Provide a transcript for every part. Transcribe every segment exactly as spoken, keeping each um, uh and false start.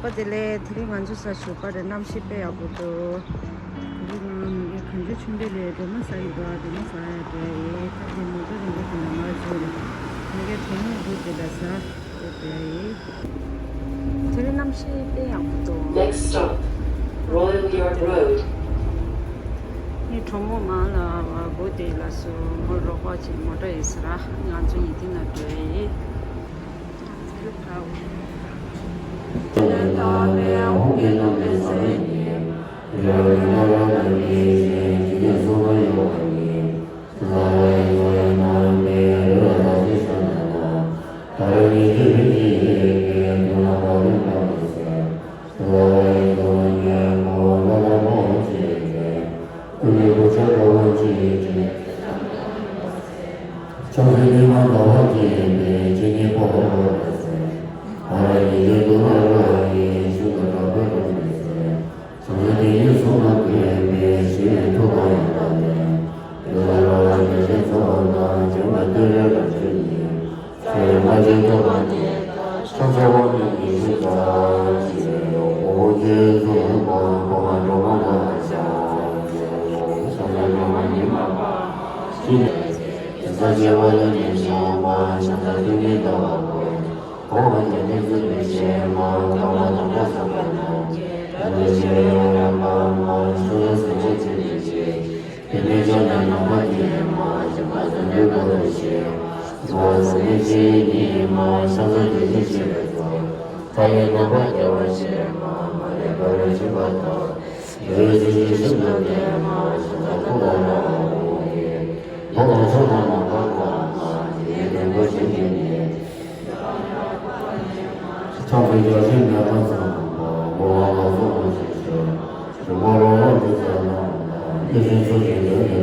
བ་དེ་ལས་དེ་རིང་ང་ཚོ་ས་ཞོགས་པ་རེད། གནམ་གཤིས་དཔེ་ཡག་པོ་འདུག་དེ་རིང་ང་མི་རྒན་གངས་ལྗོངས་ཆུ་འབྲེལ་ལས་སྒྲོལ་མ་ཟ་ཡི་འདུག་དེ་མ་ཟ་ཡ་འདྲ་ཡིན། ད་དེ་མོ་ཊ་རིང་པོ་དེ་ནས་མར་འབྱོར་རེད། མི་རྒན་གྲོགས་མོ་འདུག་དེ་ལ་ཟ་དེ་འདྲ་ཡིན། དེ་རིང་གནམ་གཤིས་དཔེ་ཡག་པོ་འདུག Next stop, Royal Yard Road. ངའི་གྲོགས་མོ་མང་ལ་བ་སྒོ་དེ་ལ་སོ་མོ་རོགས་པ་ཅིག་མོ་ཊ་ཡིན་ཟེར། ང་ཚོ་ཡིན་དེ་ན་འགྲོ་ཡིན། ཕྱག་འཚལ་ཉི་མ་ཟླ་བ་བརྒྱན་པའི་སྤྱན་གཉིས་པོ་ལ་སོགས་པ་ལ་ཡི་གེ་དུ་མ་ར་ཡི་ཤུགས་ཀྱི་དྲག་པོའི་རང་གི་ཚེ། ཕྱག་འཚལ་དེ་ཉིད་གསུང་ལ་ཕན་པའི་ཞི་བའི་མཐུ་དང་ཡང་དག་ལྡན། དེ་ལ་ར་བ་བརྒྱ་བྱིན་ཚོགས་དང་བྱོན་པ་ཏུ་རེ་རབ་མཆོག་ཉིད། ཚེ་ལྔ་བརྒྱའི་ཐོག་མ་ནས་ཕྱག་འཚལ་བ་ནི་ཉི་ཤུ་རྩ་གཅིག་རེ་རོ། འོ་བརྒྱད་འཛོམས་པ་འཕགས་མ་སྒྲོལ་མ་ལ་ཕྱག་འཚལ་ལོ། ཕྱག་འཚལ་སྒྲོལ་མ་ཉི་མ་པ་ཞི་ནས། གེ་སར་བྱེ་བ་ལ་ནི་བྱང་བ་ཕྱག་འཚལ་ཏུ་ནི་ཟླ་བ་བཀོད། འོ་བརྒྱ་བརྒྱ་བརྩེགས་པའི་ཕྱེ་མ་དཀར་མ་དང་པོ་ཚོགས་པ་རྣམས་ཀྱིས། རབ་ཏུ་ཕྱེ་བའི་ཡོ་ལ་པདྨ་ཕྱག་འཚལ་སྲིན་པོ་ཆེ་ལས་སྐྱེས། དེ་ནས་ཕྱག་ན་ནམ་མཁའ་ལྡིང་མ་བྱམས་པ་དོན་དུ་འགྲོ་བའི་ཕྱིར། འགྲོ་བ་ཟག་མེད་ཆོས་ཉིད་མ་ཕྱག་འཚལ་དེ་བཞིན་གཤེགས་པའི་ཚོགས། མཐའ་ཡས་རྣམ་པར་རྒྱལ་བ་ཆེ་མ་མ་ལུས་པ་རོ་གཅིག་པ་དག་དེ་བས་སྲིད་ཞིའི་ཤིན་ཏུ་བརྟན་མ་ཕྱག་འཚལ་ཏུ་ལ་ར་ཧོ་ཡེ། མདོ་དང་ཕྱག་ན་ནམ་མཁའ་དཀར་མ་དེ་ཡི་ལྡེམ་པོ་བཞིན་གྱི་ནི། ཕྱག་འཚལ་རྒྱ་ཆེན་མེ་ཏོག་ཚང་བ་འོ་ལ་ལ་སོགས་པ་ཞིག་ཤོག་འབྱུང་པོ་རོ་ལངས་ཀྱི་ས་ལ་ལ་ཡེ་ཤེས་མཚོ་ཞིང་འདོད་ནི་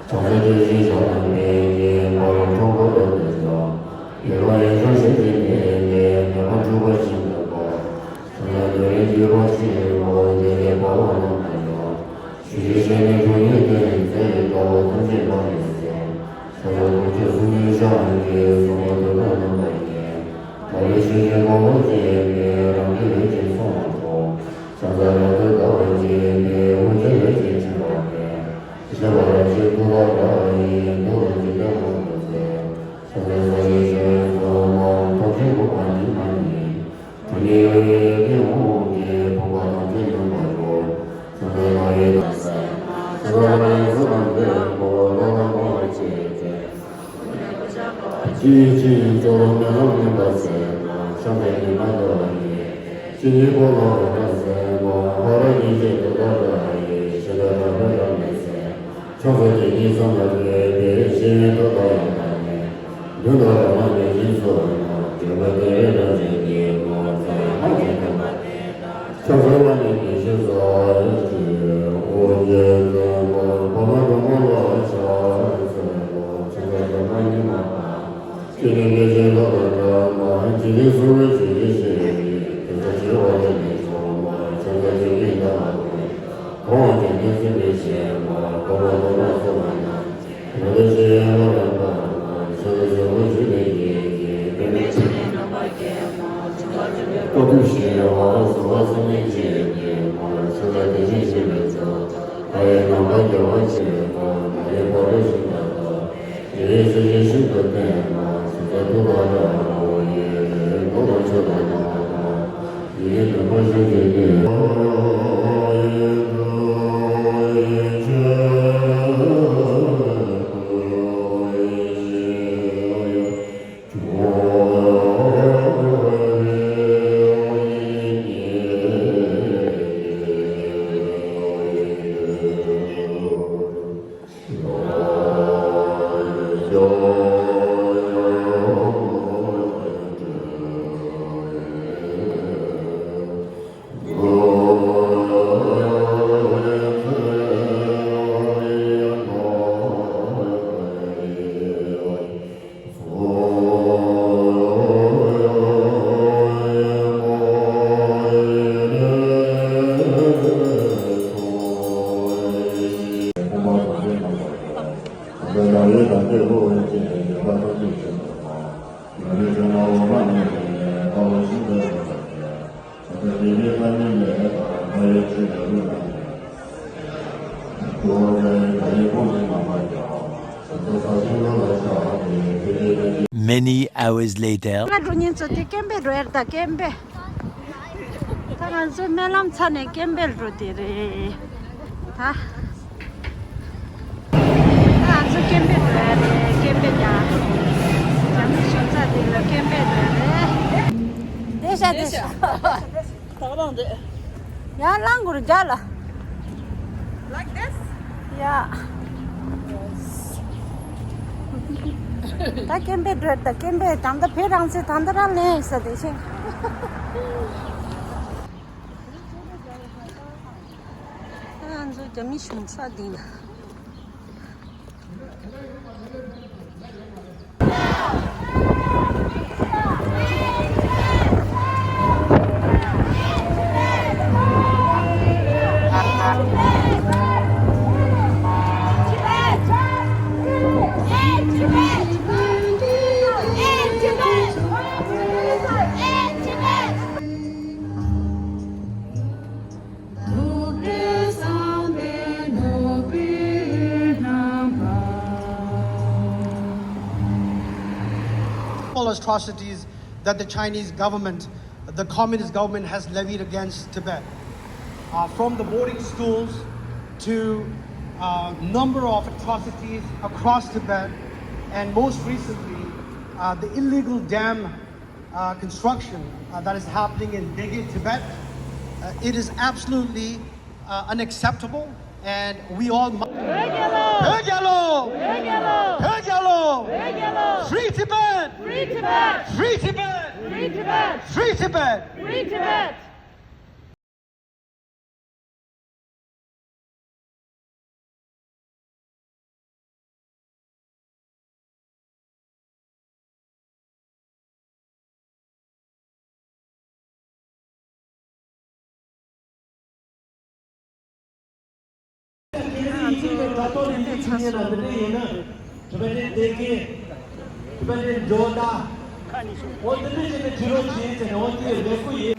ཏོ། ཕྱག་འཚལ་དེ་བཞིན་ཞག་དང་པད་ཉི་འབར་བ་ཁྲོ་བོ་འོད་དུ་ཤར། ཡེ་ལ་ཡེ་ཤེས་ཞིང་གི་ནི་ནི་མེ་ལོང་འཁྲུགས་པ་ཞིང་དུ་འབར། ཕྱག་འཚལ་དེ་བཞིན་གྱི་རོ་ཆེན་པོ་དེ་ནི་འབར་བ་རྣམས་ལ་ཡང་། ཞི་ཞིང་གཤེགས་ནས་ཐུགས་ཉིད་དུ་ནི་མཛད་པའི་དགྲ་བོ་ཐམས་ཅད་ཕམ་ཡང་སེལ། ཕྱག་འཚལ་དུས་མཆོག་གསུམ་ལྡན་ཞལ་གྱི་གསུང་རབ་ཏུ་བསྟན་རྣམ་པར་རྒྱལ། མ་ལུས་ཞི་ཞིང་གོ་འཕང་མཛད་པའི་རང་གི་ལུས་ཀྱི་གསུང་ལ་ཐོགས། ཕྱག་འཚལ་རབ་ཏུ་དགའ་བར་བྱེད་པའི་དབུ་རྒྱན་ལས་ཀྱི་འཁྲིད་པ་སྟེ། ཞེས་པ་རབ་བྱེད་ཏུ་ལ་ར་ཡི་མདོ་རུ་འཇིག་རྟེན་དབང་དུ་མཛད། ཕྱག་འཚལ་རྩ་བའི་ཞི་བའི་གསུང་རྣམས་ཐམས་ཅད་འགུགས་པ་ཉིད་མ་ཉིད། དེ་ནས་ཡང་ཡོན་ཏན་དབང་གིས་ཕོངས་པ་ཐམས་ཅད་ཉམས་པར་ཤོག་ཕྱག་འཚལ་ལྷ་ཡི་དྭགས་སེ་མ། ཕྱག་འཚལ་ལྷ་ཡི་གཟི་བྱིན་ལྡན་པ་བླ་ན་མང་བ་ཆེ་སྟེ། ཅི་ཡི་ཕྱིར་ཡིན་ཚོགས་མེ་ལོང་མུན་པ་སེལ་མ། ཕྱག་འཚལ་ཉི་མ་ཟླ་བ་ཡི། སྤྱན་གཉིས་པོ་ལ་འོད་སྣང་སེར་མ། ཧ་ར་གཉིས་བརྗོད་ཏུ་ཏཱ་ར་ཡི། ཞེས་པ་དྲག་པོའི་རབ་གནས་སེ། ཕྱག་འཚལ་དེ་ཉིད་བསམ་པ་ལྷོད་པའི་ཞི་བའི་མཐུ་དང་ཡང་དག་ལྡན། མདུན་དུ་རང་སྣང་མེད་ཅིང་སོགས་རྣམས། བརྗོད་པ་དེ་བས་རབ་མཛད་དེ་མ། ཚངས་པའི་སྔགས་ཀྱིས་བསྟན་པ་དེ་ལྟར། ཕྱག་འཚལ་བ་ནི་ཉི་ཤུ་རྩ་གཅིག་ཨོ་རྒྱན་ལྡན་པ་འཕགས་མ་སྒྲོལ་མ་ལ་ཕྱག་འཚལ་ལོ། ཕྱག་འཚལ་སྒྲོལ་མ་ཉི་མ་པ། སྤྱན་ནི་མི་བཟད་ལ་སོགས་པ་འདྲ་མ། འཇིག་རྟེན་གསུམ་ལ་ཇི་བཞིན་གཤེགས་པའི། དེ་ཚོགས་ཞི་བ་ལ་ནི་མཆོག་མ། ཕྱག་འཚལ་བདེ་གཤེགས་ཟླ་བ་ཀུན། གང་བ་བརྒྱ་བརྒྱ་བརྩེགས་པའི་ཕྱེ་མ། དཀར་མ་དམར་མ་སོགས་པ་རྣམས། རབ་ཏུ་ཕྱེ་བའི་ཧ་ར་པདྨ། ཕྱག་འཚལ་སྲིན་པོ་ཆེ་ལས་སྐྱེས་ཀྱི། པདྨས་སྤྱན་ནི་རྣམ་པར་བརྒྱན་མ། བྱིན་པ་བརྗོད་པའི་ཧ་ར་གཟུགས་ཁམས་གསུམ་ལས་སྐྱེས་ཏེ་མ། ཕྱག་འཚལ་དེ་བཞིན་གཤེགས་པའི་མཆོག་མཐའ་ཡས་རྣམ་པར་རྒྱལ་བ་ཆེ་མ། མ་ལུས་པ་རོ་གཅིག་པ་དག་དེ་བས་སྲིད་ཞིའི་ཤིན་ཏུ་བརྟན་མ། ཕྱག་འཚལ་ཏུ་ལ་ར་ཧོ་ཡེ། མདོ་དང་ཕྱག་ན་ནམ་མཁའ་དཀར་མ། དེ་ཡི་ལྡེམ་པོ་བཞིན་གྱི་ནི། Many hours later. ང་འགྲོ་ཉིན་ཚོ་དེ་ཀེམ་པེ་འགྲོ་ཡར་ད་ཀེམ་པེ། ད་ང་ཚོ་སྨོན་ལམ་ཚར་ནས་ཀེམ་པེ་འགྲོ་དེ་རེད། ད། ང་ཚོ་ཀེམ་པེ་འགྲོ་ཡ་རེད། ཀེམ་པེ་ཡ། རྒྱ་མི་གཞུང་ཚབ་དེ་ལ་ཀེམ་པེ་འགྲོ་ཡ་རེད། བསྡད་ཤག་བསྡད་ཤག་ད་ག་རང་རེད། ཡང་ལངས་དགོས་རེད་རྒྱ་ལ། Like this? Yeah. ད་ཀེམ་པེ་འགྲོ་ཡ་རེད་ད་ཀེམ་པེ་ད་ལྟ་བོད་རང་བཙན་ད་ལྟ་རང་ལེན་ཡིན་ས་དེ་ཤེས། ང་ཚོ་རྒྱ་མི་གཞུང་ཚབ་འདི་ལ། All atrocities that the Chinese government, the communist government, has levied against Tibet, uh, from the boarding schools to a number of atrocities across Tibet, and most recently, uh, the illegal dam uh, construction uh, that is happening in Dege, Tibet. Uh, it is absolutely uh, unacceptable, and we all must. Free Tibet! Free Tibet! Free Tibet! Free Tibet! Free Tibet! ང་ཚོ་ཐོན་ཏེ་ཚར་སོང་། Tibetan Doda། འོ་དེ་འདྲ་བྱས་ནས་བྲིས་རོགས་བྱེད་ཟེར་ནས་འོ་དེ་ལས་ཁུ་ཡིན།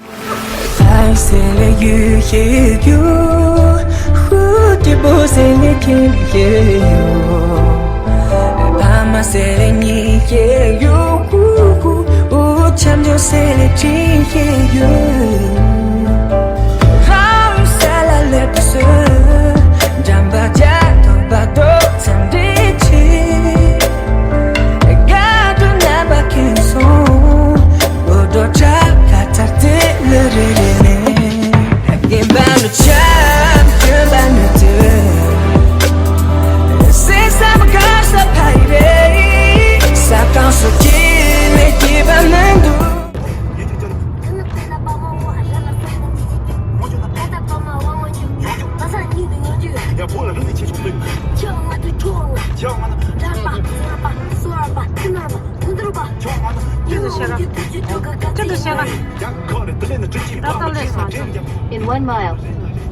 In one mile,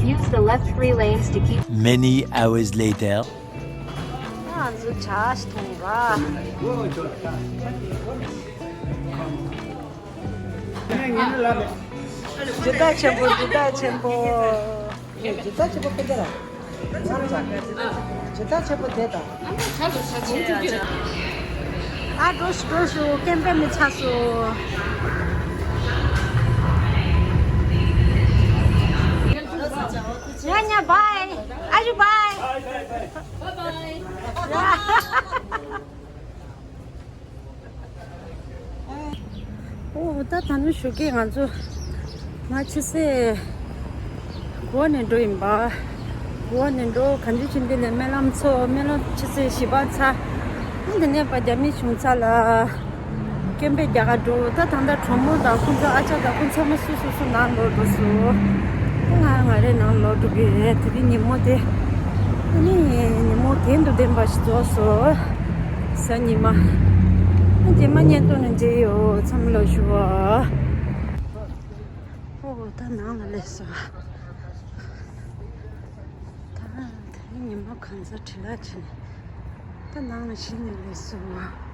use the left three lanes to keep. Many hours later. ང་ཚོ་ཇ་ཞིག་འཐུང་ར། ཇི་ལྟར་ཆེན་པོ། ཇི་ལྟར་ཆེན་པོ། ཇི་ལྟར་ཆེན་པོ་ཁོ་ཚོ་ལ། ཇི་ལྟར་ཆེན་པོ་དེ་དང་། ཨ་འགྲོ་ཤོག་འགྲོ་ཤོག་ཀེམ་པེ་མི་ཚར་སོང་། ཉ་ཉ་བྷའི། ཨ་ཞུ་བྷའི། བྷའི་བྷའི། ཨོ་ད་ད་ནི་ཞུ་གི་ང་ཚོ་ང་ཕྱི་སེ་གོ་ནས་འགྲོ་ཡིན་པ། གོ་ནས་འགྲོ་གང་ཅི་ཕྱིན་དེ་ནས་སྨོན་ལམ་ཚོ་སྨོན་ལམ་ཕྱི་སེ་བཞི་པ་ཚ། འདི་ནས་པ་རྒྱ་མི་བྱུང་ཚ་ལ། སྐྱོན་པའི་རྒྱ་གར་འགྲོ་ད་ད་ལྟ་གྲོགས་མོ་དང་ཁོང་ཚོ་ཨ་ཅག་དང་ཁོང་ཚང་མ་སུ་སུ་སུ་ནང་ལོག་འགྲོ་སོང་། ང་ང་རེ་ནང་ལོག་འགྲོ་གི་རེད། དེ་རིང་ཉིན་མོ་དེ་ཨ་ནི་ཉིན་མོ་དེ་འདུག་ལྡན་པ་ཞིག་རྫོགས་སོང་། གཟའ་ཉི་མ། རྗེས་མ་བརྙན་ཐུང་ནས་མཇལ་ཡོང་། ཚང་མ་ལ་ཞུ་བ། ཨོ་ད་ནང་ལ་སླེབས་སོང་། ད་དེ་རིང་ཉིན་མོ་གང་ཚ་བྲེལ་བ་བྱས་ནས་ད་ནང་ལ་ཕྱིན་ནས་སླེབས་སོང་།